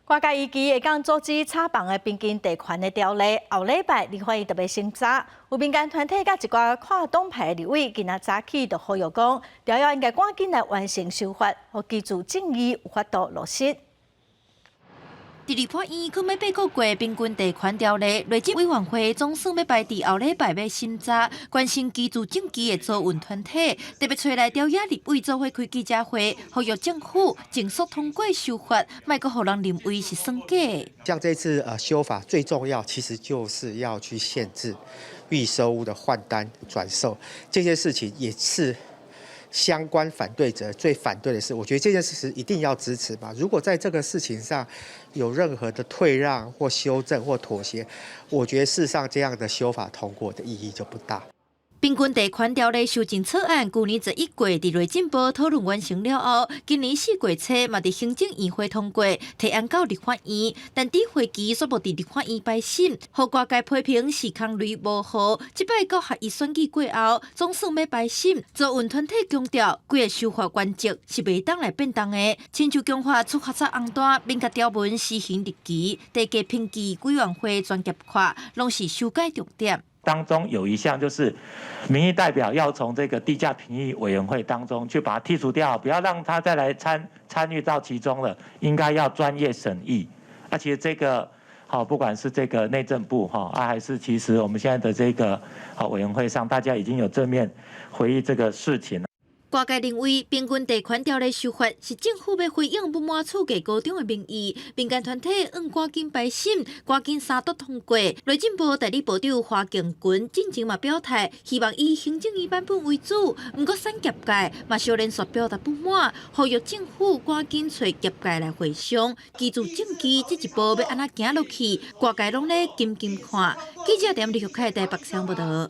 外界預期會當阻止炒房的平均地權的條例，後禮拜立法院就欲審查。有民間團體佮一寡跨黨派的立委，今仔早起就呼籲講，條約應該趕緊來完成修法，予居住正義有法度落實。佇立法院閣欲八個月平均地權條例，內政委員會總算欲排佇後禮拜欲審查。關心居住正義的族運團體特別揣來朝野立委做伙開記者會，呼籲政府盡速通過修法，莫閣予人認為是耍假。像這次修法最重要，其實就是要去限制預售屋的換單轉售這件事情，也是相關反對者最反對的事。我覺得這件事是一定要支持吧。如果在這個事情上有任何的退讓或修正或妥協，我覺得事實上這樣的修法通過的意義就不大。平均地權條例修正草案，舊年11月佇內政部討論完成了後，今年4月初嘛佇行政院會通過，提案到立法院，但佇會期煞無佇立法院排審，予外界批評是空雷無雨。這擺閣合一選舉過後，總算欲排審，族運團體強調，規个修法原則是袂當來變動的，親像強化出核查紅單、明確條文施行日期、地價評議委員會專業化，攏是修改重點。當中有一項就是民意代表要從這個地價評議委員會當中去把它剔除掉，不要讓他再來參與到其中了。應該要專業審議。啊，其實這個好，不管是這個內政部哈，啊，還是其實我們現在的這個好委員會上，大家已經有正面回應這個事情了。外界認為，平均地權條例修法是政府欲回應不滿厝價高漲的民意，民間團體向趕緊排審，趕緊三讀通過。內政部代理部長華敬群進前嘛表態，希望以行政院版本為主。毋過產業界嘛相連續表達不滿，呼籲政府趕緊揣業界來會商，居住正義這一步欲按怎行落去，外界攏咧緊緊看。記者點李玉凱台北採訪報導。